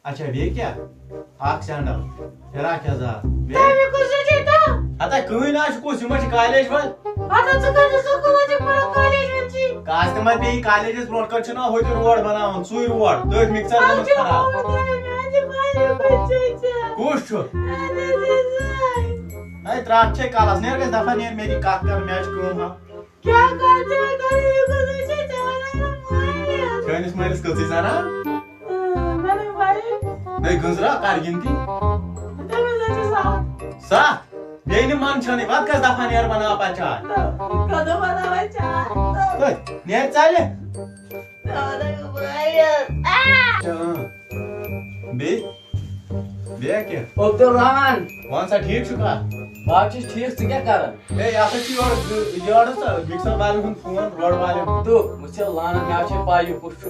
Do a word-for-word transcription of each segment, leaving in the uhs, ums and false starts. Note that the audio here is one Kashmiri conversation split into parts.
اچھا، بیٚیہِ کیٛاہ؟ اکھ سینڈل، فراک یزار، بیٚیہِ؟ تۄہہِ کُس چھُ تیوٗتاہ؟ ہتا کٕہٕنۍ نہ چھُ، کُس؟ یِم چھِ کالیج وٲلۍ۔ ہتا ژٕ کَتہِ چھُکھ سکوٗل چھُکھ پَران، کالیج وٲلۍ چھِ؟ کاش تہِ ما پیٚیہِ کالیجَس برونٛٹھ کَنہِ چھُنہ ہوٚتہِ روڈ بَناوُن، سُے روڈ، تٔتھۍ مِکسَر اَتھ گوٚمُت چھُ خراب۔ ہومُت وَنان مےٚ، اَتہِ چھِ واریاہ کُنہِ جایہِ ژےٚ۔ کُس چھُ؟ اَتہِ حظ چھِ سُے۔ ہے، ترٛٹھ چھے کَلَس، نیر گژھِ دَفعہ، نیر، مےٚ دِ کَتھ کَر، مےٚ چھِ کٲم ہا۔ کیٛاہ کَتھ چھِ مےٚ کَرٕنۍ؟ یہِ کُس چھُ ژےٚ وَنان مےٚ مٲلِس؟ چٲنِس مٲلِس کٔژٕے زَنان؟ اۭں، مےٚ نہٕ بَیہِ۔ نَے گٔنٛزرا کَر گِنٛدی؟ تٔمِس حظ چھِ سَتھ۔ سَتھ؟ بیٚیہِ نہٕ من چھَنٕے، وَتھ گژھ دَفعہ نیر بَناو پَتہٕ چاے۔ تہٕ کَتھ دۄہ بَناوَے چاے؟ تٔتھۍ، نیر ژَلہِ۔ مےٚ وَنَے بہٕ مٲلِس۔ آ! اۭں۔ بیٚیہِ؟ بیٚیہِ کیٛاہ؟ عبدالرحمان۔ وَن سا، ٹھیٖک چھُکھا؟ بہٕ حظ چھُس ٹھیٖک، ژٕ کیٛاہ کَران؟ ہے، یہِ ہسا چھُ یورٕ، یورٕ سا مِکسر والٮ۪ن ہُنٛد فون، روڈ والٮ۪ن ہُنٛد۔ تہٕ وٕچھ ژےٚ لانَن مےٚ حظ چھے پَے یہِ کُس چھُ۔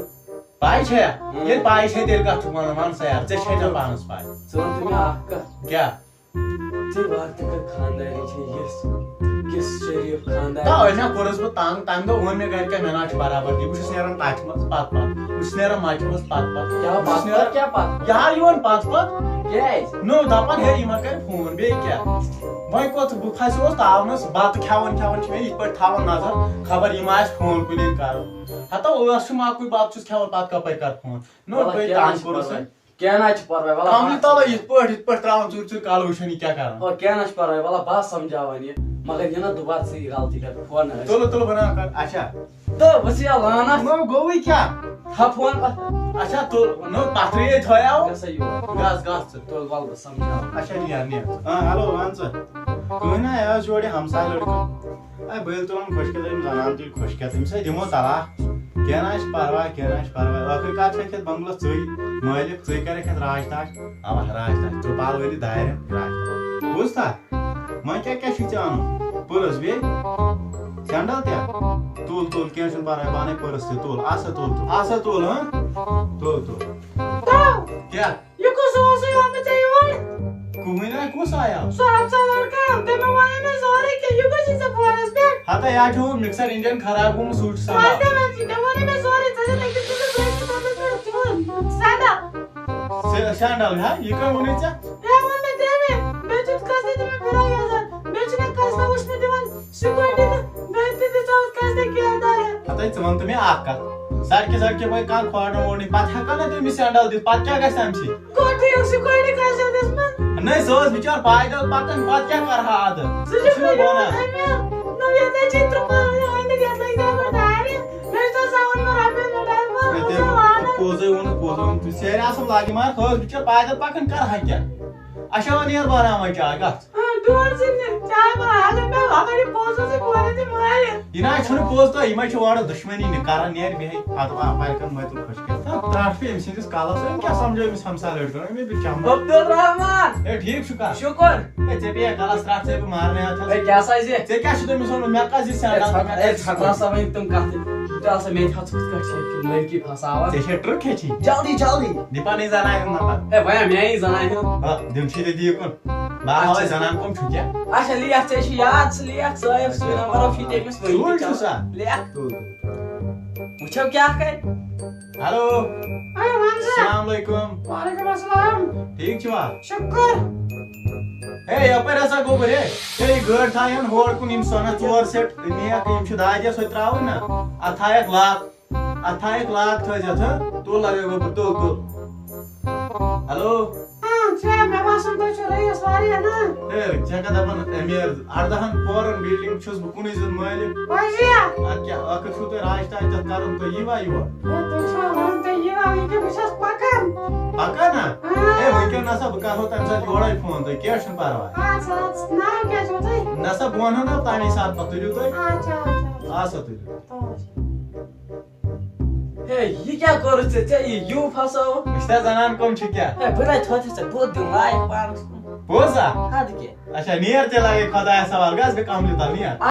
پَے چھےٚ؟ ہُم۔ ییٚلہِ پَے چھےٚ، تیٚلہِ کَتھ چھُکھ وَنان؟ وَن سا یار، ژےٚ چھےٚ ژےٚ پانَس پَے۔ ژٕ وَن تہٕ مےٚ اَکھ کَتھ۔ کیٛاہ؟ ژےٚ وَن تہٕ کَتھ خانٛدارِنۍ چھےٚ یِژھ، کِژھ شریٖف خانٛدارِنۍ۔ تَوَے نا کوٚرُس بہٕ تنٛگ، تَمہِ دۄہ ووٚن مےٚ گَرِکٮ۪ن، مےٚ نا چھُ برابردی، بہٕ چھُس نیران تَتہِ منٛز پَتہٕ پَتہٕ، بہٕ چھُس نیران مَچہِ منٛز پَتہٕ پَتہٕ۔ کیٛاہ بہٕ چھُس پَتہٕ نیران پَتہٕ، کیٛاہ پَتہٕ؟ یہِ ہا یِوان پَتہٕ پَتہٕ۔ کیٛازِ؟ نو، دَپان، ہے، یہِ ما کَرِ فون، بیٚیہِ کیٛاہ؟ وۄنۍ کوٚت بہٕ پھسیوس تاونس، بتہٕ کھٮ۪وان کھٮ۪وان چھِ مےٚ یِتھ پٲٹھۍ تھاوان نظر، خبر یِم آسہِ فون کُنہِ کران۔ ہتا اوس چھُ ماکُے، بتہٕ چھُس کھٮ۪وان، پتہٕ کپٲرۍ کر فون؟ نہ، وَلہٕ، تُہۍ کینٛہہ نہ تنگ چھُ کوٚرُس پرواے، وۄنۍ۔ کینٛہہ نہ چھُ پرواے، وَلہٕ، کملہِ بہٕ تلے یِتھ پٲٹھۍ، یِتھ پٲٹھۍ تراوان ژوٗرِ ژوٗرِ کالہٕ وٕچھان یہِ کیٛاہ کران۔ او، کینٛہہ نہ چھُ پرواے، وَلہٕ، بہٕ ہا سمجھاوان یہِ، مگر یہِ نہ دُبارٕ ژٕ یہِ غلطی کر، فون نہ ٲسۍ۔ تُلہٕ، تُلہٕ، بہٕ نہ کرٕ۔ اچھا۔ تہٕ بہٕ چھُس یا لانس۔ نو، گوٚوٕے کیٛاہ؟ تھاو فون پتھر۔ اچھا، تُل، نو، پتھرٕے ہے تھٲیاو۔ گژھ سا یور۔ گژھ، گژھ ژٕ۔ تُل، وَلہٕ، بہٕ سمجھاوٕ۔ اچھا، نیر، نیر۔ آ، ہیلو، وَن ژٕ۔ کٕہٕنۍ نا، یہِ حظ چھُ یورٕ یہِ ہمساے لٔڑکہٕ۔ اے، بہٕ ییٚلہِ تُلَن خۄش کھیٚتھ، أمۍ زنان تُلہِ خۄش کھیٚتھ، أمِس ہے دِمو طلاق۔ کینٛہہ نا چھُ پرواے، کینٛہہ نا چھُ پرواے۔ ٲخٕر کار چھُ اَتھ یَتھ بنگلس ژٕے مٲلِک، ژٕے کَرَکھ یَتھ راج تاج۔ اَوا، راج تاج۔ ترٛپال وٲلِتھ دارٮ۪ن راج تاج۔ بوٗزتھا؟ وۄنۍ کیٛاہ کیٛاہ چھُے ژےٚ اَنُن؟ پٔرٕس بیٚیہِ؟ سینڈل تہِ؟ تُل، تُل، کینٛہہ چھُنہٕ پرواے، بہٕ اَنَے پٔرٕس تہِ۔ تُل، اَسا تُل، تُل، اَسا تُل، ہاں؟ تُل، تُل۔ تو۔ کیٛاہ؟ یہِ کُس اوسُے آمُت ژےٚ یور؟ کٕہٕنۍ ہا، کُس آیاو؟ سُہ اَفسر لڑکہٕ، تٔمۍ وَنے مےٚ سورُے کینٛہہ۔ یہِ کُس چھُے ژےٚ فونَس پٮ۪ٹھ؟ ہَتا یہِ حظ چھُ mixer engine خراب گوٚمُت، سُہ چھُ سُہ سنبھال۔ حظ مےٚ وَنے، ژےٚ وَنے مےٚ سورُے، ژےٚ چھَکھ أکِس أکِس لڑکہٕ تھٲومٕژ مےٚ فون۔ سَدا۔ سے-، سینڈل ہا، یہِ کٔمۍ ووٚنُے ژےٚ؟ مےٚ ووٚن مےٚ تٔمۍ، مےٚ دیُت کٲنٛسہِ تہِ مےٚ فراق یزار، مےٚ چھُنہٕ کٲنٛسہِ وٕچھمُت یِوان۔ سیکورٹی تہٕ مےٚ تہِ دِژ اَتھ کٲنٛسہِ تہِ کینٛہہ دارٮ۪ن۔ ہَتَے ژٕ وَن تہٕ مےٚ اَکھ کَتھ، سڑکہِ سڑکہِ وۄنۍ کانٛہہ کھوڑنہٕ ووڑنہٕ، پَتہٕ ہٮ۪کو نہ تٔمِس سینڈل دِتھ، پَتہٕ کیٛاہ گژھِ اَمہِ سۭتۍ؟ گۄڈٕ تھٲیِو سیکورٹی کٲنٛسہِ ہُنٛد دِژمٕژ۔ نہ، سُہ اوس بِچور پایدل پَکان، پَتہٕ کیٛاہ کَرٕ ہا اَدٕ؟ سُہ چھُ چھُنہٕ بِچور وَنان۔ أمیٖر۔ نہ، یَتھ حظ چھِ ترٛپال أنٛدرۍ، یَتھ لَگہِ ہا گۄڈٕ دارِ۔ مےٚ چھُ آسان ووٚنمُت رۄپیَس منٛز ڈَبہٕ، ہے، ژٕ تٔمۍ وَنان۔ پوٚزُے ووٚنُکھ، پوٚزُے ووٚنُکھ، ژٕ سیرِ آسہٕ لاگہِ مار، خٲر بِچور پایدل پَکان کَرٕ ہا کیٛاہ؟ اچھا، وۄنۍ یَتھ بَناوان چاے، گژھ۔ آ، ڈوٗر سۭتۍ نہٕ چاے بَناوان۔ اگر مےٚ، اگر یہِ پوٚز اوس، یہِ کورِ تہِ مٲرِتھ۔ یہِ نہ حظ چھُنہٕ پوٚز تہٕ یِمَے چھِ اورٕ دُشمَنی نہِ کران، نیرِ مےٚ ہے اَدٕ اَپارِ کَن مَتہِ خۄش کَرِ۔ تہٕ ترٛٹھ پیٚیہِ أمۍ سٕنٛدِس کَلَس، أمۍ کیٛاہ سَمجھٲو أمِس ہمساے لٔڑکَن؟ أمۍ ہے بیٚیہِ چَمبہٕ۔ عبدالرحمان۔ ہے، ٹھیٖک چھُکھا؟ شُکُر۔ ہے، ژےٚ پیٚیہِ کَلَس ترٛٹھ، ژےٚ پیٚیہِ مارنہٕ اَتھَس۔ ہے، کیٛاہ سا زِ؟ ژےٚ کیٛاہ چھُ تٔمِس ووٚنمُت؟ مےٚ کَس زِ ہے، سینڈَل، ژھَٹ-، مےٚ ہے، کَس زِ ژھَٹہٕ کوٚر؟ سا وۄنۍ تِم کَتھٕ۔ تہِ آسان مےٚ تہِ ہَتھ ژٕ کِتھ کٲٹھۍ چھِ یہِ لٔڑکی پھساوان؟ ژےٚ چھےٚ ٹرٛک ہیٚچھِنۍ؟ جلدی، جلدی۔ دِ پَنٕنۍ زَنانہِ ہُنٛد نمبر۔ ہے، وۄنۍ میٛانہِ زَنانہِ ہُنٛد۔ آ، دیُن چھُے ژےٚ دِ یہِ کُن۔ بہٕ ہاوَے اچھا۔ زَنان کَم چھُ کیٛاہ۔ اچھا، لیکھ، ژےٚ چھُے یاد، ژٕ لیکھ، ژٕ آیَکھ سُے نمبر اوس یہِ تٔمِس ؤنِتھ۔ ژوٗرِ چھُ سا؟ لیکھ۔ تُل، تُل۔ وٕچھو کیٛاہ کَرِ۔ ہیلو۔ اے، وَن سا۔ السلام علیکم۔ وعلیکم السلام۔ ٹھیٖک چھِوا؟ شُکُر۔ ہے، یَپٲرۍ ہسا گوٚبُر، ہے۔ ہے، یہِ گٲڑۍ تھایَن ہورٕ کُن، یِم سۄنَس ژور سیٹ نِیَکھ، یِم چھِ دادِ سۭتۍ ترٛاوٕنۍ نا۔ اَتھ تھایَکھ لاک۔ اَتھ تھایَکھ لاک تھٲوزٮ۪تھ، ہہ؟ تُل لگٲے گوٚبُر، تُل، تُل۔ ہیلو۔ ہاں، چھا، مےٚ باسان، تُہۍ چھِو رٔیٖس واریاہ نا۔ ہے، ژےٚ کیٛاہ دَپان، أمیٖر، اَردَہَن پورَن building چھُس بہٕ کُنُے زوٚن مٲلِک۔ واریاہ۔ اَدٕ کیٛاہ، ٲخٕر چھُو تۄہہِ راج تاج تَتھ کَرُن، تُہۍ ییٖوا یور؟ ہے، تُہۍ چھِوا وَنان، تُہۍ ییٖوا، یہِ کہِ بہٕ چھَس پَکان۔ پَکان ہا؟ ہاں۔ ہے، وٕنکٮ۪ن نہ سا، بہٕ کَرہو تَمہِ ساتہٕ یورَے فون، تُہۍ کینٛہہ چھُنہٕ پَرواے۔ اَدٕ سا، اَدٕ سا، ناو کیٛاہ چھُو تۄہہِ؟ نہ سا، بہٕ وَنہو نہ تَمی ساتہٕ پَتہٕ، تُلِو تُہۍ۔ اچھا، اچھا۔ آ سا، تُلِو۔ اچھا۔ ہے، یہِ کیٛاہ کوٚرُتھ ژےٚ؟ ژےٚ یہِ یوٗ پھساوُتھ؟ وٕچھ تہ زنان کٕم چھِ کیٛاہ۔ ہے، بہٕ نَے تھوٚتھ ژےٚ بُتھ دیُن لایق پانَس کُن۔ پوٚز ہا؟ اَدٕ کیٛاہ؟ اچھا، نیر تیٚلہِ لگے خۄدایَس حوالہٕ، گژھ گٔے کملہِ تل، نیر۔